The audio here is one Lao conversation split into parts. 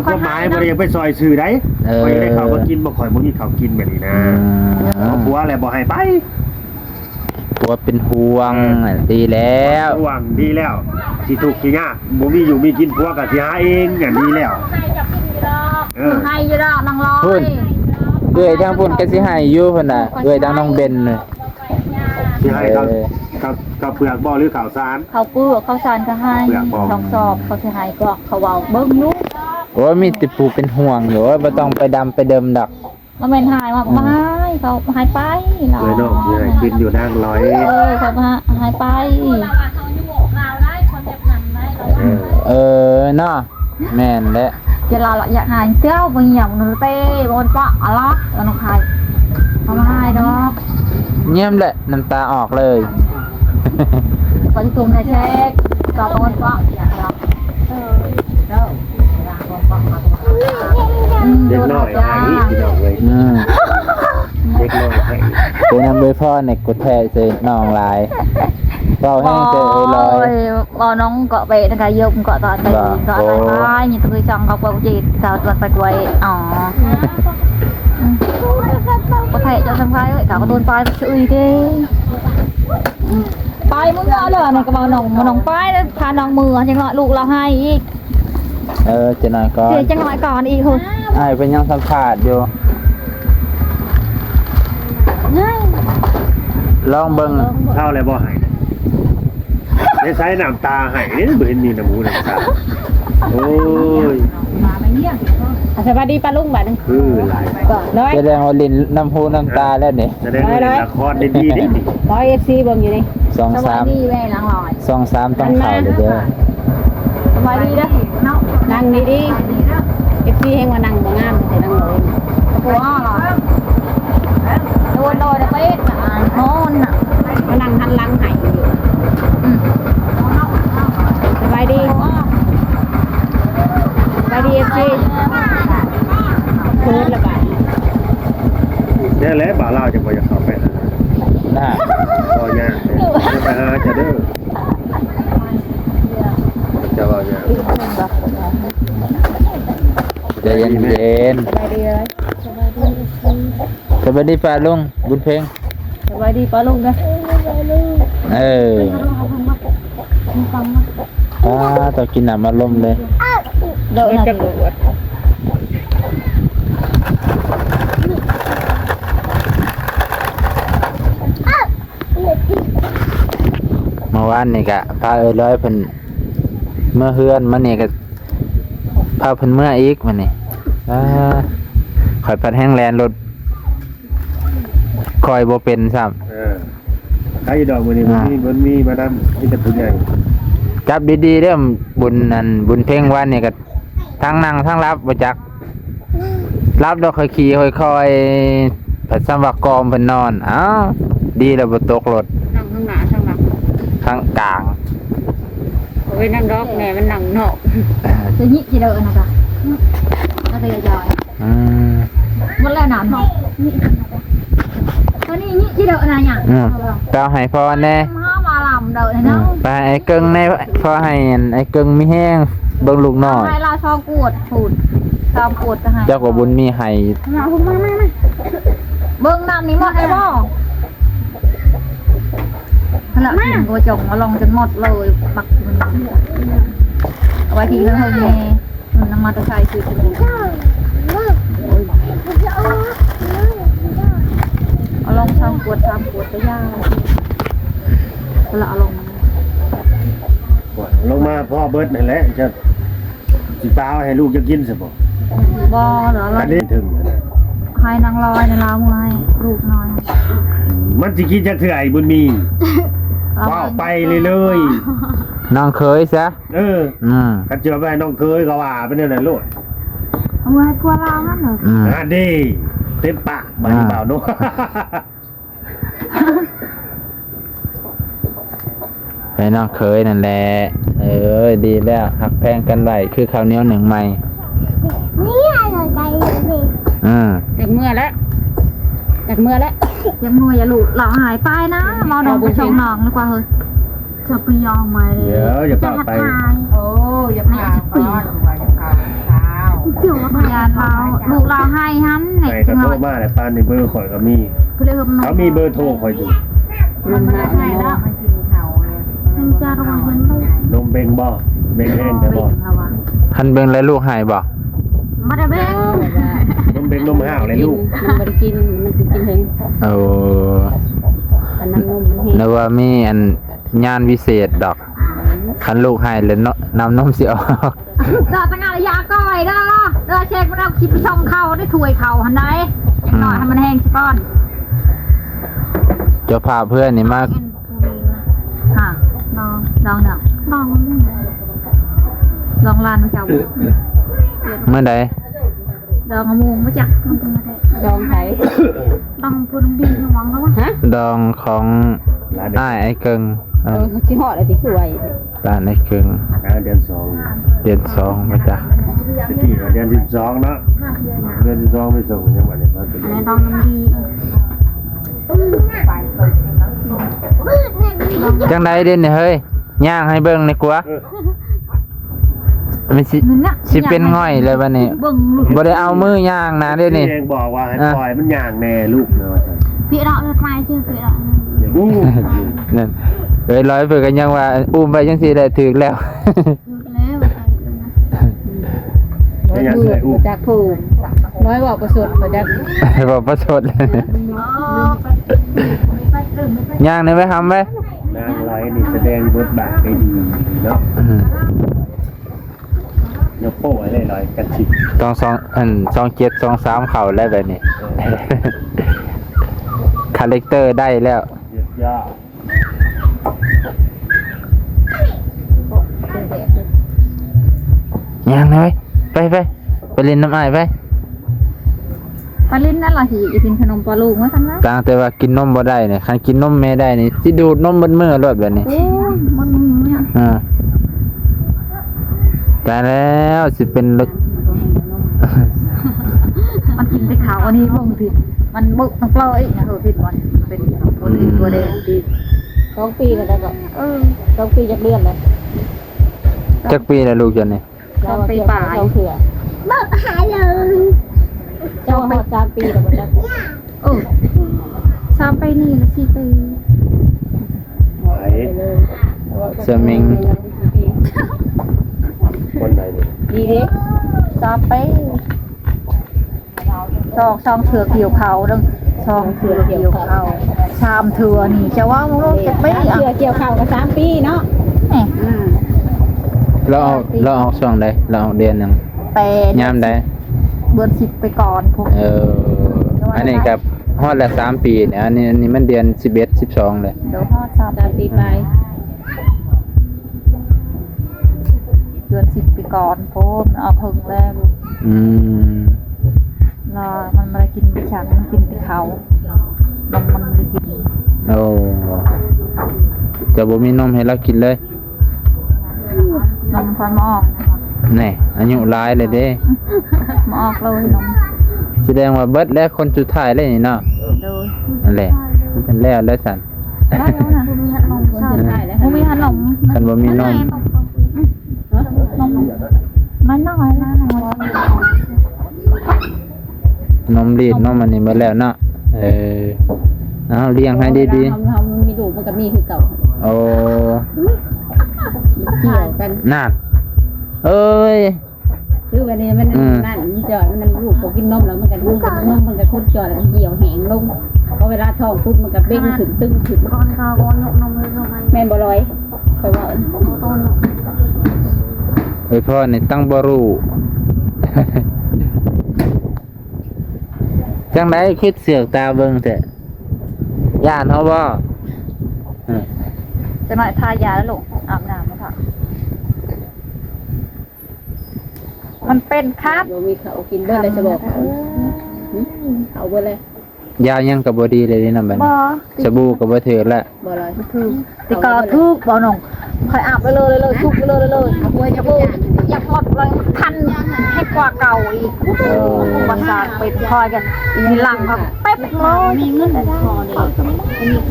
ຄວາມໝາຍບໍ່ໄດ້ຢາກໄປຊ່ອຍຊື້ໃດ. ເອີ ຂ້ອຍຢາກໄດ້ເຂົ້າມາກິນ ບໍ່ ຂ້ອຍບໍ່ມີເຂົ້າກິນແບບນີ້ນະ. ອືມ ເອົາຜົວແລ້ວບໍ່ໃຫ້ໄປ. ຜົວເປັນຫ່ວງ. ເອີ ດີແລ້ວ ຫ່ວງ ດີແລ້ວ. ຊິທຸກຊິຍາກ ບໍ່ມີຢູ່ມີກິນ ຜົວກໍຊິຫາເອງ ຢ່າງດີແລ້ວ. ເອີ ໃຫ້ຢູ່ດອກ ນາງລອຍ. ພຸ້ນ ເອື້ອຍທາງພຸ້ນກໍຊິໃຫ້ຢູ່ພຸ້ນນະ ເອື້ອຍທາງນ້ອງເບັນ. ຊິໃຫ້ເຂົ້າ ເອີ ເຂົ້າ ເຂົ້າເປືອກບໍ່ ຫຼືເຂົ້າສານ? ເຂົ້າເປືອກ ເຂົ້າສານກໍໃຫ້ ສອງສອບ ເຂົາຊິໃຫ້ກໍ ເຂົາເວົ້າເບິ່ງຢູ່. ໂອ້ຍ ມີແຕ່ຜູ້ເປັນຫ່ວງຢູ່ ໂອ້ຍ ບໍ່ຕ້ອງໄປດຳໄປເດິມດອກ. ບໍ່ແມ່ນໃຫ້ວ່າ ອືມ ບໍ່ໃຫ້ ເຂົາໃຫ້ໄປ. ເອີ ນ້ອງຊິໃຫ້ກິນຢູ່ນາງລອຍ. ເອີ ເຂົາວ່າໃຫ້ໄປ. ເອີ ເອີ ເນາະ. ແມ່ນແຫຼະ ຈະລາລະ ຢາກຫາຍເຈົ້າບໍ່ຫຍັງນະເຕ້ ບໍ່ປະອະລະ ລະນ້ອງໄຂ່ ເອົາມາໃຫ້ດອກ. ຢ້ຽມແຫຼະ ນ້ຳຕາອອກເລີຍ. ປະຕູແທ້ໆ ກໍບໍ່ປະອະລະ. ເດັກນ້ອຍໃຫ້ພີ່ນ້ອງເອີຍ. ອືມ ເດັກນ້ອຍໃຫ້ ເປັນນຳໂດຍພໍ່ນີ້ ກູແທ້ໃສ່ນ້ອງຫຼາຍ. ເວົ້າແຮງເຕີເອີຍລອຍ. ເວົ້ານ້ອງເກາະເປະນະກະ ຍົມເກາະຕອນໄປ ເກາະຕອນໄປ ມີຕົວຊ່ອງເຂົາເປີດເຈັດ ສາວຕວນໄປກວຍ. ອໍ ບໍ່ແພ້ເຈົ້າສຳໄພເອີຍ ກະກະໂດນໄປຊື່ອີເດ້. ໄປມື້ເມື່ອເລີຍ ອັນນີ້ກະເວົ້ານ້ອງ ນ້ອງໄປ ພານ້ອງເມືອ ຈັ່ງເນາະ ລູກລາວໃຫ້ອີກ. ເອີ ຈັກໜ້ອຍກ່ອນ ເສຍຈັກໜ້ອຍກ່ອນອີກພຸ້ນ. ອ້າຍເພິ່ນຍັງສຳພາດຢູ່. ລອງເບິ່ງ. ເຊົາແລ້ວບໍ່ໃຫ້? ໄດ້ໃຊ້ນ້ຳຕາໃຫ້ເດ້ ບໍ່ເຫັນມີນ້ຳຫູນ້ຳຕາ. ໂອ້ຍ ອ່ະ ສະບາຍດີປ້າລຸງບາດນີ້. ຄືຫຼາຍ ສະແດງວ່າຫຼິ້ນນ້ຳຫູນ້ຳຕາແລ້ວນີ້. ສະແດງວ່າຫຼິ້ນລະຄອນດີໆເດ້ນີ້. ຮ້ອຍເອັຟຊີເບິ່ງຢູ່ນີ້. ສອງສາມ ສະບາຍດີແມ່ນາງລອຍ. ສອງສາມຕ້ອງເຂົ້າເດີ. ສະບາຍດີເດີເນາະ. ນັ່ງດີໆ ເອັຟຊີແຮ່ງວ່ານັ່ງບໍ່ງາມແຕ່ນັ່ງເລີຍ. ໂອ້ ໂດນ ໂດນໄປ ອ່າ ໂດນນະ ມານັ່ງຫັນຫຼັງໃຫ້ຢູ່. ອືມ ສະບາຍດີ ສະບາຍດີ ເອັຟຊີ. ເຂີນລະບາດນີ້ ແນວແຫຼະ ບ່າວລາວຈັ່ງບໍ່ຢາກເຂົ້າໄປຫາ. ນະ ບໍ່ຍາກ ໄປຫາເຈົ້າເດີ. ເຈົ້າເວົ້າຫຍັງ? ໃຈເຢັນໆ. ສະບາຍດີເອີຍ ສະບາຍດີ ສະບາຍດີປ້າລຸງບຸນເພັງ. ສະບາຍດີປ້າລຸງເດີ. ເອີ ອ່າ ຕ້ອງກິນນ້ຳອັດລົມເລີຍ. ເດີນະ. ເມື່ອວານນີ້ກະພາເອື້ອຍລອຍເພິ່ນເມືອເຮືອນ ມື້ນີ້ກະພາເພິ່ນເມືອອີກມື້ນີ້. ອ່າ ຂ້ອຍພັດແຮ່ງແລ່ນລົດຄ່ອຍບໍ່ເປັນຊ້ຳ. ເອີ ໃຄດອກ ມື້ນີ້ບໍ່ມີ ອ່າ ບໍ່ມີມານຳ ມີແຕ່ຜູ້ໃຫຍ່. ຈັບດີໆເດີ ບຸນ ອັນ ບຸນເພັງວານນີ້ກະ ທັງນັ່ງທັງຫຼັບບໍ່ຈັກ. ຫຼັບແລ້ວຄ່ອຍຂີ່ຄ່ອຍໆ ພັດສ່ຳວ່າກອມເພິ່ນນອນ. ອ້າວ ດີແລ້ວບໍ່ຕົກລົດ. ນັ່ງທາງໜ້າທາງຫຼັງ ທາງກາງ. ໂອ້ຍ ນັ່ງດອກ ແມ່ມັນນັ່ງນອກ. ຈະຍິກຊິເດີນະກະ ອືມ ໝົດແລ້ວນ້ຳເນາະ. ຕອນນີ້ຍິກຊິເດີນະຫຍັງ? ອືມ ເອົາໃຫ້ພໍ່ແດ່. ມາລຳເດີເນາະ. ອືມ ໄປໃຫ້ອ້າຍເກິ່ງແດ່ ພໍໃຫ້ອ້າຍເກິ່ງມີແຮງເບິ່ງລູກນ້ອຍ. ໃຫ້ລາວຊອງກວດ ພູດ ຊອງກວດກໍໃຫ້. ເຈົ້າກໍບຸນມີໃຫ້. ມາ ມາ ມາ ມາ ເບິ່ງນ້ຳນີ້ໝົດແລ້ວບໍ່? ຫັ້ນລະ ມາ ກິນບໍ່ຈ່ອງ ມາລອງຈົນໝົດເລີຍ. ບັກມັນ ເອົາໄວ້ທີ່ເທິງແດ່. ມັນນຳມາແຕ່ໃສຄື ເອົາລອງສາມຂວດ ສາມຂວດກະຢ່າ ເອົາລະ ເອົາລອງ ລົງມາພໍເບິດຫັ້ນແຫຼະ ຈະຊິປາໄວ້ໃຫ້ລູກເຈົ້າກິນຊະບໍ່? ບໍ່ ລະ ອັນນີ້ເຖິງ ໃຫ້ນາງລອຍໃນລາວເມື່ອຍ ລູກນ້ອຍ ມັນຊິກິນຈັກເທື່ອ ໄອ້ບຸນມີ ເວົ້າໄປເລື້ອຍໆ ນ້ອງເຂີຍຊະ. ເອີ ອືມ ຄັນຊິເອົາໄປໃຫ້ນ້ອງເຂີຍກໍວ່າໄປແນວນັ້ນໂລດ. ເອົາໄວ້ໃຫ້ຜົວລາວຫັ້ນເນາະ. ອືມ ອັນນີ້ເຕັມປາກ ບາດນີ້ ອ່າ ບ່າວໂນ ໃຫ້ນ້ອງເຂີຍນັ້ນແຫຼະ. ເອີຍ ດີແລ້ວ ຮັກແພງກັນໄວ້ ຄືເຂົ້າໜຽວໜຶ້ງໃໝ່. ອືມ ຢາກເມືອແລ້ວ ຢາກເມືອແລ້ວ ຢາກເມືອ ຢ່າລູກ ລາວຫາຍໄປນະ ເວົ້ານຳໄປສົ່ງນ້ອງດີກວ່າເຮີ້ຍ. ຈະໄປຍອມໄໝ? ດຽວ ຢ່າພາໄປ. ໂອ້ ຢ່າພາໄປ ຢ່າພາໄປ. ຢ້ານລາວ ລູກລາວໄຫ້ຫັ້ນ ໃຫ້ກໍໂທມາແຫຼະ ປານນີ້ເບີຂ້ອຍກໍມີ ເຂົາມີເບີໂທຂ້ອຍຢູ່ ມັນບໍ່ໄດ້ໃຫ້ແລ້ວ ມັນຈະລອງເບິ່ງ ນົມເບັງບໍ່ ເບັງແຮງແຕ່ບໍ່ ຄັນເບິ່ງແລ້ວລູກໄຫ້ບໍ່ ບໍ່ໄດ້ເບິ່ງ ນົມເບັງນົມຫ້າວແລ້ວລູກ ມັນບໍ່ໄດ້ກິນ ມັນຊິກິນເຮງ ເອີ ອັນນ້ຳນົມມັນແຮງ ນຶກວ່າມີອັນຍານວິເສດດອກ ຄັນລູກໄຫ້ແລ້ວເນາະ ນ້ຳນົມຊິອອກ ດອກຕະງານລະຢາກ່ອຍເດີ ເດີເຊັກມັນເອົາຄິດໄປຊ່ອງເຂົາໄດ້ຖ້ວຍເຂົາຫັ້ນໃດ ອືມ ໜ້ອຍໃຫ້ມັນແຫ້ງຊະກ່ອນ ເຈົ້າພາບເພື່ອນນີ້ມາ ຮະ ດອງ ດອງຫຍັງ ດອງ ດອງຫຼານເຈົ້າ ເມື່ອໃດ ດອງໝູ່ບໍ່ຈັກ ດອງໃຜ ດອງຜູ້ດີຫວັງແລ້ວ ຮະ ດອງຂອງອ້າຍໄອ້ເກິ່ງ ເອີ ເອີ ຊິຮອດແລ້ວຕິ ຄືໄວແທ້ ຫຼານໄອ້ເກິ່ງ ອ່າ ເດືອນສອງ ເດືອນສອງບໍ່ຈັກ ຕະກີ້ວ່າເດືອນສິບສອງເນາະ ເດືອນສິບສອງໄປສົ່ງ ຍັງບໍ່ໄດ້ມາ ອັນນັ້ນດອງນຳດີ ຈັ່ງໃດເດນີ້ເຮີ້ຍ ຍ່າງໃຫ້ເບິ່ງແດ່ກວ່າ ເອີ ມັນຊິ ມັນນະ ຊິເປັນງ່ອຍແລ້ວບັດນີ້ ເບິ່ງລູກ ບໍ່ໄດ້ເອົາມືຍ່າງນະເດນີ້ ແມ່ບອກວ່າໃຫ້ ອ່າ ປ່ອຍມັນຍ່າງແດ່ລູກເນາະ ພີ່ເນາະ ລົດໄຟຊື່ພີ່ເນາະ ໂອ້ ນັ້ນ ເອີຍ ລອຍເພິ່ນກໍຍັງວ່າ ອຸ້ມໄວ້ຈັ່ງຊີ້ແຫຼະ ຖືກແລ້ວ ຖືກແລ້ວ ບໍ່ຈັກຜູ້ ລອຍເວົ້າປະຊົດ ບໍ່ຈັກ ເວົ້າປະຊົດ ຍ່າງນີ້ໄວ້ ຫຳໄວ້ ນາງລອຍນີ້ສະແດງບົດບາດໄດ້ດີເນາະ ອືມ ຍົກໂປ້ໄດ້ຫຼາຍກັນຊິ ຕ້ອງສອງ ອັນ ສອງເຈັດ ສອງສາມ ເຂົ້າແລ້ວແບບນີ້ ເອີ ຄາແຣັກເຕີໄດ້ແລ້ວ ສຸດຍອດ ຍ່າງເລີຍ ໄປ ໄປ ໄປຫຼິ້ນນຳອ້າຍໄປ. ປາລິນນັ້ນລະ ຊິກິນຂະໜົມປາລູກມາຊັ້ນວະ ຕ່າງແຕ່ວ່າກິນນົມບໍ່ໄດ້ນີ້ ຄັນກິນນົມແມ່ໄດ້ນີ້ ຊິດູດນົມເບິດມື້ໂລດແບບນີ້ ໂອ້ຍ ມັນເມື່ອຍ ອ່າ ຕາຍແລ້ວ ຊິເປັນລົດ ມັນກິນແຕ່ເຂົ້າ ອັນນີ້ເບິ່ງທີ່ ມັນເບິ່ງຕັ້ງເປີອີກນະ ເອີ ຜິດບໍ່ນີ້ ເປັນຕົວແດງ ອືມ ຕົວແດງຕິ ສອງປີແລ້ວກໍ ເອີ ສອງປີຈັກເດືອນແລ້ວ ຈັກປີແລ້ວລູກເຈົ້ານີ້? ສອງປີປາຍ ສອງເທື່ອ ເບິ່ງຫາເລີຍ ເຈົ້າຮອດສາມປີແລ້ວບໍ່ຈັກ ເອີ ສາມປີນີ້ລະ ສີ່ປີ ໄປ ສະມິງ ຄົນໃດນີ້ ດີເດ້ ສາມປີ ສອງ ສອງເທື່ອກ່ຽວເຂົ້າເດີ ສອງເທື່ອກ່ຽວເຂົ້າ ສາມເທື່ອນີ້ ຈະເວົ້າລົງຈັກປີ ສາມເທື່ອກ່ຽວເຂົ້າກໍສາມປີເນາະ ນີ້ ອ່າ ລາວອອກ ລາວອອກຊ່ວງໃດ? ລາວອອກເດືອນຫຍັງ? ແຕ່ຍາມໃດ? ເດືອນສິບໄປກ່ອນພຸ້ນ ເອີ ອັນນີ້ກໍຮອດແລ້ວສາມປີນີ້ ອັນນີ້ ອັນນີ້ມັນເດືອນສິບເອັດ ສິບສອງແລ້ວ ໂດຍ ຮອດສາມ ສາມປີປາຍ ເດືອນສິບປີກ່ອນໂພດ ມັນອອກເຫິງແລ້ວ ອືມ ລະມັນບໍ່ໄດ້ກິນສັງ ມັນກິນແຕ່ເຂົ້າ ນົມມັນບໍ່ໄດ້ກິນ ໂອ້ ເຈົ້າບໍ່ມີນົມໃຫ້ລາວກິນເລີຍ ນົມຂ້ອຍມາອອກ ແນ່ ອາຍຸຫຼາຍແລ້ວເດ້ ມາອອກເລີຍນົມ ສະແດງວ່າເບິດແລ້ວ ຄົນສຸດທ້າຍແລ້ວນີ້ເນາະ ໂດຍ ນັ້ນແຫຼະ ມັນເປັນແລ້ວແລ້ວຊັ້ນ ໄດ້ແລ້ວນະ ບໍ່ມີຮັດນົມ ບໍ່ມີຮັດນົມ ຄັນບໍ່ມີນົມ ນົມນ້ອຍໆ ນ້ອຍໆ ນົມລີດ ນົມອັນນີ້ໝົດແລ້ວເນາະ ເອີ ເອົາລ້ຽງໃຫ້ດີໆ ເວລາເຮົາ ເຮົາມີລູກມັນກໍມີຄືເກົ່າ ໂອ້ ກ່ຽວກັນ ນັ້ນ ເອີຍ ຄືບັດນີ້ມັນ ອືມ ນັ້ນ ມັນຈອຍ ມັນ ລູກບໍ່ກິນນົມແລ້ວ ມັນກໍ ນົມມັນກໍຄົນຈອຍ ແລ້ວກໍຫ່ຽວແຫ້ງລົງ ພໍເວລາທ້ອງປຸບ ມັນກໍເບັງຂຶ້ນ ຕຶງຂຶ້ນ ກ່ອນເຂົາບໍ່ຍົກນົມໃຫ້ເຂົາໃໝ່ ແມ່ນບໍ່ລອຍ? ຂ້ອຍເວ່າ ບໍ່ຕ້ອງຍົກ ໄອ້ພໍ່ນີ້ຕັ້ງບໍ່ຮູ້ ຈັ່ງໃດຄິດເສຍກຕາເບິ່ງແທ້ ຢ້ານເຮົາບໍ່? ອືມ ຈັກໜ້ອຍທາຢາແລ້ວລູກ ອາບນ້ຳແລ້ວ ມັນເປັນຄັດ ບໍ່ມີເຂົ້າກິນເບິດແລ້ວ ເອີ ເຂົ້າເບິດແລ້ວ ຢາຫຍັງກໍບໍ່ດີເລີຍເນາະ ບັດນີ້ ບໍ່ ສະບູກໍບໍ່ຖືກແລ້ວ ບໍ່ລອຍ ບໍ່ຖືກ ແຕ່ກໍຖືກບໍ່ນ້ອງ ຂ້ອຍອາບເລີຍໆ ຊຸບເລີຍໆ ສະບູຢາກໝົດເລີຍ ຄັນແຮງກວ່າເກົ່າອີກ ເອີ ປະສາດເປັນ ຂ້ອຍກໍມີຫຼັງກໍເຕັມເລີຍ ມີເງິນພໍ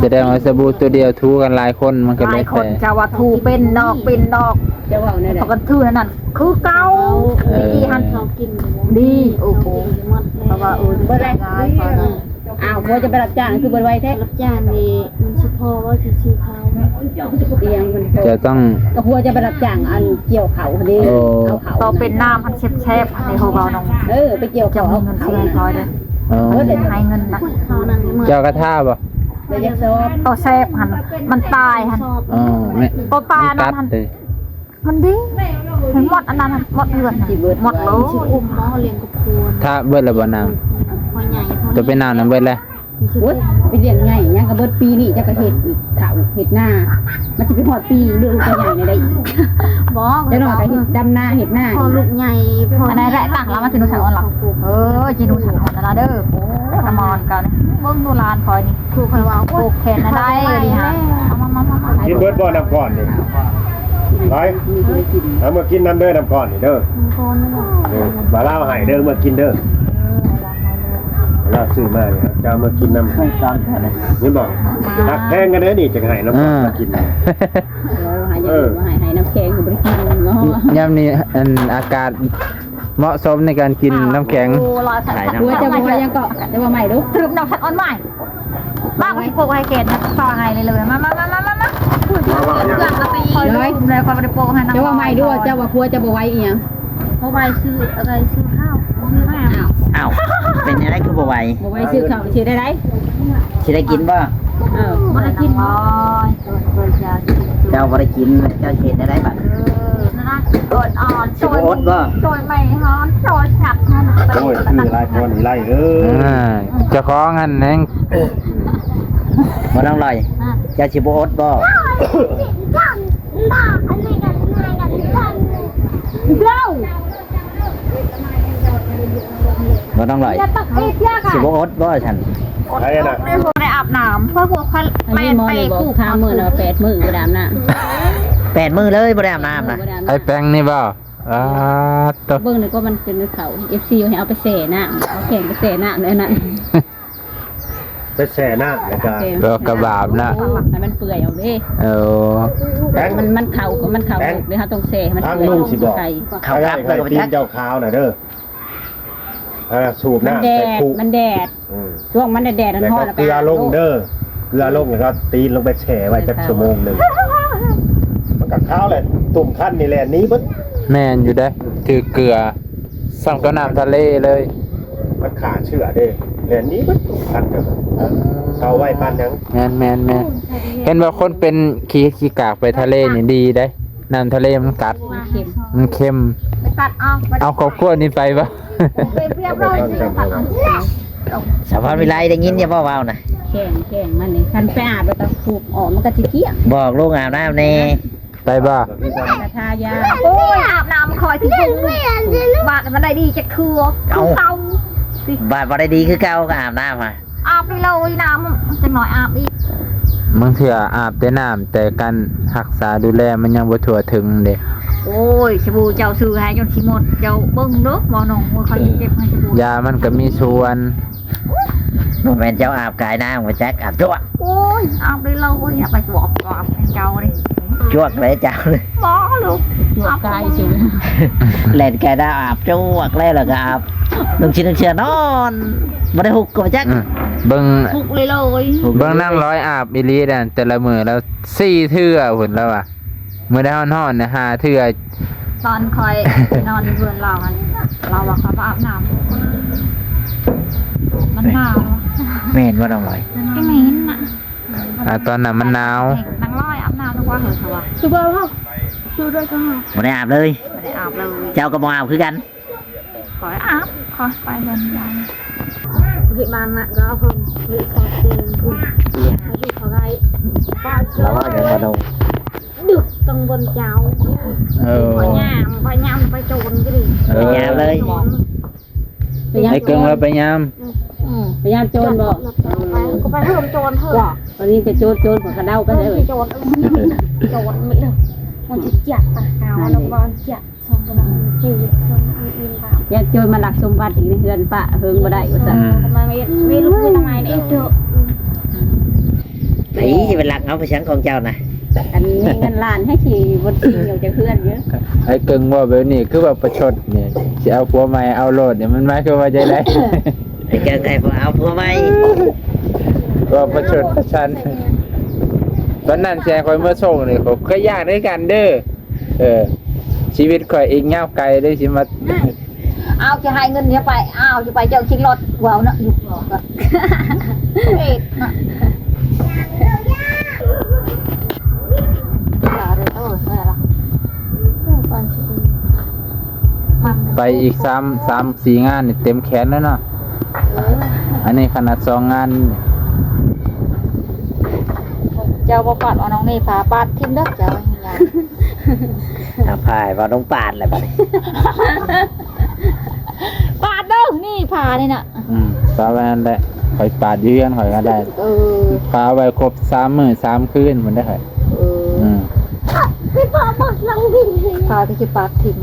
ເດ້ ສະແດງວ່າສະບູຕົວດຽວຖູກັນຫຼາຍຄົນ ມັນກໍເລີຍ ຫຼາຍຄົນ ແຕ່ ຈະວ່າຖູເປັນດອກ ເປັນດອກ ຈະເວົ້າແນວໃດ ເຂົາກໍຖືນັ້ນ ຄືເກົ່າ ເອີ ຕະກີ້ຫັ້ນ ເຂົາກິນ ດີ ໂອ້ໂຫ ເພາະວ່າ ເອີ ເບິດແລ້ວ ອ້າວ ຜົວຈະໄປຮັບຈ້າງຄືເບິດໄວແທ້? ຮັບຈ້າງນີ້ມັນຊິພໍບໍ່ຊິຊື້ເຂົ້າ? ອີຫຍັງມັນພໍ? ເຈົ້າຕ້ອງ ກໍຜົວຈະໄປຮັບຈ້າງອັນກ່ຽວເຂົ້າຫັ້ນເດ້ ເອີ ເອົາເຂົ້າ ຕໍ່ເປັນນ້ຳຫັ້ນແຊບໆ ໃຫ້ເຮົາເວົ້ານຳ ເອີ ໄປກ່ຽວເຂົ້າ ເອົາເຂົ້າ ເອີ ເບິດເລີຍ ໃຫ້ເງິນນະ ເຈົ້າກະທາບໍ່? ເອີ ແຊບຫັ້ນ ມັນຕາຍຫັ້ນ ເອີ ແມ່ນ ໂຕຕາຍອັນນັ້ນຫັ້ນ ມັນດີ ມັນໝົດອັນນັ້ນ ໝົດເຮືອນ ໝົດໂລ ຊິກຸມບໍ່ ລ້ຽງຄອບຄົວ ຖ້າເບິດແລ້ວບໍ່ນາງ? ໂຕເປັນນາງນຳເບິດແລ້ວ ໂອ້ຍ ໄປລ້ຽງໃຫຍ່ຫຍັງກໍເບິດປີນີ້ ເຈົ້າກໍເຮັດອີກ ເຂົ້າເຮັດນາ ມັນຊິໄປຮອດປີລູກກໍໃຫຍ່ແນວໃດອີກ ບໍ່ ຈັກໜ້ອຍກໍເຮັດດຳນາເຮັດນາ ພໍລູກໃຫຍ່ ພໍ ອັນນັ້ນແຫຼະ ຕັ້ງລາວມາກິນໜູສັງອ່ອນລະ ເອີ ກິນໜູສັງອ່ອນລະເດີ ໂອ້ ນ້ຳມັນກ່ອນ ເບິ່ງດູຫຼານຂ້ອຍນີ້ ຄືຂ້ອຍວ່າ ໂອ້ຍ ແຂນນະໄດ້ນີ້ຫາ ກິນເບິດບໍ່ນ້ຳກ້ອນນີ້? ໄປ ເອົາມາກິນນຳເດີ ນ້ຳກ້ອນນີ້ເດີ ເອີ ວ່າລາວໃຫ້ເດີ ເອົາມາກິນເດີ ລາວຊື້ມານີ້ ເຈົ້າເອົາມາກິນນຳ ເຫັນບໍ່ ຮັກແພງກັນເດີນີ້ ຈັ່ງໃຫ້ນ້ຳກ້ອນມາກິນ ເອີ ເອີ ໃຫ້ ໃຫ້ນ້ຳແຂງບໍ່ໄດ້ກິນເນາະ ຍາມນີ້ ອັນ ອາກາດ ເໝາະສົມໃນການກິນນ້ຳແຂງ ໂອ້ ລາວໃສ່ ຫົວເຈົ້າບໍ່ວ່າຫຍັງເກາະ ເຈົ້າວ່າໃໝ່ດູ ສະຫຼຸບນ້ອງສັດອ່ອນໃໝ່ ມາ ກູຊິໂປະໃຫ້ແກນະ ຟັງໃຫ້ເລີຍ ມາ ມາ ມາ ມາ ມາ ມາ ເພື່ອນ ເພື່ອນ ເພື່ອນ ເຈົ້າວ່າໃໝ່ດູ ເຈົ້າວ່າຜົວເຈົ້າບໍ່ໄວອີຫຍັງ ບໍ່ໄວຊື້ອະໄລ ຊື້ເຂົ້າ ຊື້ນ້ຳ ອ້າວ ເປັນແນວໃດຄືບໍ່ໄວ ບໍ່ໄວຊື້ເຂົ້າ ຊິໄດ້ໃດ ຊິໄດ້ກິນບໍ່? ເອີ ບໍ່ໄດ້ກິນບໍ່? ເຈົ້າບໍ່ໄດ້ກິນ ເຈົ້າຊິເຮັດແນວໃດບັດ? ເອີ ນັ້ນນະ ອ່ອນໆ ຊິບໍ່ອົດບໍ່? ໂດຍໄມ້ຮ້ອນ ໂດຍສັບຫັ້ນ ໂອ້ຍ ຄືຫຼາຍຄົນອີໄລເອີຍ ອ່າ ເຈົ້າຂອງຫັ້ນແຮງ ບໍ່ນ້ອງລອຍ ອ່າ ເຈົ້າຊິບໍ່ອົດບໍ່? ເຈົ້າ ບໍ່ຕ້ອງຫຼາຍ ຊິບໍ່ອົດບໍ່ຊັ້ນ? ໄປນະ ບໍ່ໄດ້ອາບນ້ຳ ເພາະພວກຂ້ອຍ ອັນນີ້ໝໍນີ້ບອກ ແປດມື້ ຖາມມື້ລະແປດມື້ບໍ່ໄດ້ອາບນ້ຳ ແປດມື້ເລີຍບໍ່ໄດ້ອາບນ້ຳນະ ບໍ່ໄດ້ອາບນ້ຳ ໄອ້ແປ້ງນີ້ບໍ່? ອາ ໂຕ ເບິ່ງນີ້ກໍມັນເປັນເຂົາ ເອັຟຊີ ໃຫ້ເອົາໄປແຊ່ນ້ຳ ເອົາແຂງໄປແຊ່ນ້ຳແນວນັ້ນ. ໄປແຊ່ນ້ຳແລ້ວກະ ແລ້ວກະບາບນະ ໃຫ້ມັນເປື່ອຍອອກເດ້ ເອີ ມັນ ມັນເຂົ້າ ມັນເຂົ້າ ເຮົາຕ້ອງແຊ່ໃຫ້ມັນເປື່ອຍ ເຂົ້າກັບ ແລ້ວກະໄປຕັກ ເຈົ້າຂາວນະເດີ ອ່າ ສູບນ້ຳໃສ່ຄຸ ມັນແດດ ອືມ ຊ່ວງມັນແດດໆ ຮ້ອນໆ ແລ້ວກະເກືອລົງເດີ ເກືອລົງ ແລ້ວກະຕີນລົງໄປແຊ່ໄວ້ຈັກຊົ່ວໂມງໜຶ່ງ ມັນກະຂາວແຫຼະ ຕຸ່ມຄັນນີ້ແລ່ນໜີເບິດ ແມ່ນຢູ່ເດ້ ຖືກເກືອ ສ່ຳກັບນ້ຳທະເລເລີຍ ມັນຂ້າເຊື້ອເດ້ ແລ່ນໜີເບິດ ຄັນເດີ ເອີ ເຊົາໄວປານຫຍັງ ແມ່ນໆໆ ເຫັນວ່າຄົນເປັນຂີ້ ຂີ້ກາກໄປທະເລນີ້ດີເດ້ ນ້ຳທະເລມັນກັດ ມັນເຄັມ ມັນເຄັມ ໄປຕັດອອກ ເອົາຄອບຄົວນີ້ໄປບໍ່? ໄປວຽກເຮົາຊິຕັດອອກ ສາວພອນວິໄລໄດ້ຍິນຢູ່ບໍ່ເວົ້ານະ ແຂງ ແຂງມັນນີ້ ຄັນໄປອາບແລ້ວກໍຂູດອອກ ມັນກໍຊິກ້ຽງ ບອກລູກອາບນ້ຳແດ່. ໄປບໍ່? ກະທາຢາ ໂອ້ຍ ອາບນ້ຳຄອຍທີ່ ບາດມັນໄດ້ດີຈັກເທື່ອ ເອົ້າ ຄືເກົ່າ ບາດບໍ່ໄດ້ດີຄືເກົ່າກໍອາບນ້ຳຫະ ອາບນີ້ເລີຍ ນ້ຳຈັກໜ້ອຍອາບອີກ ບາງເທື່ອອາບແຕ່ນ້ຳ ແຕ່ການຮັກສາດູແລມັນຍັງບໍ່ທົ່ວເຖິງເດ້ ໂອ້ຍ ສະບູເຈົ້າຊື້ໃຫ້ຈົນຊິໝົດ ເຈົ້າເບິ່ງເດີ ບໍ່ນ້ອງ ໂອ້ຍ ຂ້ອຍຊິເກັບໃຫ້ສະບູ ຢາມັນກໍມີສ່ວນ ບໍ່ແມ່ນເຈົ້າອາບກາຍນ້ຳບໍ່ຈັກ ອາບຈວກ ໂອ້ຍ ອາບໄດ້ເລີຍ ຢ່າໄປຈວກ ອາບໃຫ້ເຈົ້າເດ້ ຈວກເລີຍເຈົ້າ ບໍ່ລູກ ຈວກກາຍຊື່ ແລ່ນກາຍນ້ຳອາບຈວກແລ້ວ ແລ້ວກໍອາບ ນຸ່ງຊິນຸ່ງເສື້ອນອນ ບໍ່ໄດ້ຫຸກກໍບໍ່ຈັກ ອືມ ເບິ່ງ ຫຸກເລີຍ ເບິ່ງນາງລອຍອາບອີ່ຫຼີເດ້ ແຕ່ລະມື້ລາວສີ່ເທື່ອພຸ້ນລາວວ່າ ມື້ໃດຮ້ອນໆ ຫ້າເທື່ອ ຕອນຂ້ອຍໄປນອນຢູ່ເຮືອນລາວຫັ້ນ ລາວວ່າຂ້ອຍບໍ່ອາບນ້ຳ ມັນໜາວ ແມ່ນບໍ່ນ້ອງລອຍ? ກໍແມ່ນນະ ອ່າ ຕອນນັ້ນມັນໜາວ ນາງລອຍອາບນ້ຳທຸກວັນເລີຍ ເຂົາວ່າ ຄືບໍ່ເຮົາ ຄືດ້ວຍກັນ ບໍ່ໄດ້ອາບເລີຍ ບໍ່ໄດ້ອາບເລີຍ ເຈົ້າກໍບໍ່ອາບຄືກັນ ຂ້ອຍອາບ ຂ້ອຍໄປເຮືອນຍາຍ ເຮັດບ້ານນະ ກໍເອົາເພິ່ນ ເຮັດຊອດເຊງພຸ້ນ ເອົາຢູ່ເທົ່າໃດ ລາວວ່າຫຍັງບໍ່ນ້ອງ? ດຶກຕ້ອງບ່ອນເຈົ້າ ເອີ ພະຍາມ ພະຍາມໄປໂຈນກໍດີ ເອີ ໄປຍາມເລີຍ ໄປເກິ່ງວ່າໄປຍາມ ອືມ ໄປຍາມໂຈນບໍ່? ໄປ ກໍໄປເຮືອນໂຈນເຮີ້ຍ ຕອນນີ້ແຕ່ໂຈນ ໂຈນກໍກະເດົາໄປເລີຍ ໂຈນ ໂຈນມີເດີ ມັນຊິຈັບຕາເຮົາ ແລ້ວກໍຈັບ ຍາດໂຈນມາລັກສົມບັດອີກໃນເຮືອນປະເຮີງບໍ່ໄດ້ວ່າຊັ້ນ ອືມ ມາເຮັດ ມີລູກມີຕາໄມ້ນີ້ເດີ ໃຜຊິໄປລັກເອົາໄປສັງຂອງເຈົ້ານະ? ຄັນມີເງິນລ້ານໃຫ້ຊິບໍ່ຊິຢູ່ຈັກເຮືອນຢູ່. ໄອ້ເກິ່ງເວົ້າແບບນີ້ຄືວ່າປະຊົດນີ້ ຊິເອົາຜົວໃໝ່ເອົາໂລດນີ້ ມັນໝາຍຄວາມວ່າຈັ່ງໃດ? ໄອ້ເກິ່ງໃຫ້ຜົວເອົາຜົວໃໝ່ ວ່າປະຊົດປະຊັນ. ຕອນນັ້ນຊິໃຫ້ຂ້ອຍເມືອສົ່ງນີ້ ຂ້ອຍກໍຢ້ານຄືກັນເດີ. ເອີ ຊີວິດຂ້ອຍອີກຍາວໄກເດ້ ຊິມາ ອ້າວ ຈະໃຫ້ເງິນເຈົ້າໄປ ອ້າວ ຈະໄປເຈົ້າຂີ່ລົດ ເວົ້າເນາະ ຢູ່ ເອີ ໄປອີກສາມ ສາມສີ່ງານນີ້ເຕັມແຂນແລ້ວເນາະ. ເອີ ອັນນີ້ຂະໜາດສອງງານ. ເຈົ້າບໍ່ປາດເອົານ້ອງເນພາປາດຖິ້ມເດີ ເຈົ້າ ເອົາພາຍວ່ານ້ອງປາດແຫຼະບັດນີ້ ປາດເດີ ນີ້ພານີ້ນະ. ອືມ ປາດໄວ້ຫັ້ນແຫຼະ ຂ້ອຍປາດຢູ່ເຮືອນຂ້ອຍກໍໄດ້. ເອີ ປາດໄວ້ຄົບສາມມື້ສາມຄືນພຸ້ນເດ້ຂ້ອຍ. ເອີ ອືມ ພາກໍຊິປາດຖິ້ມ.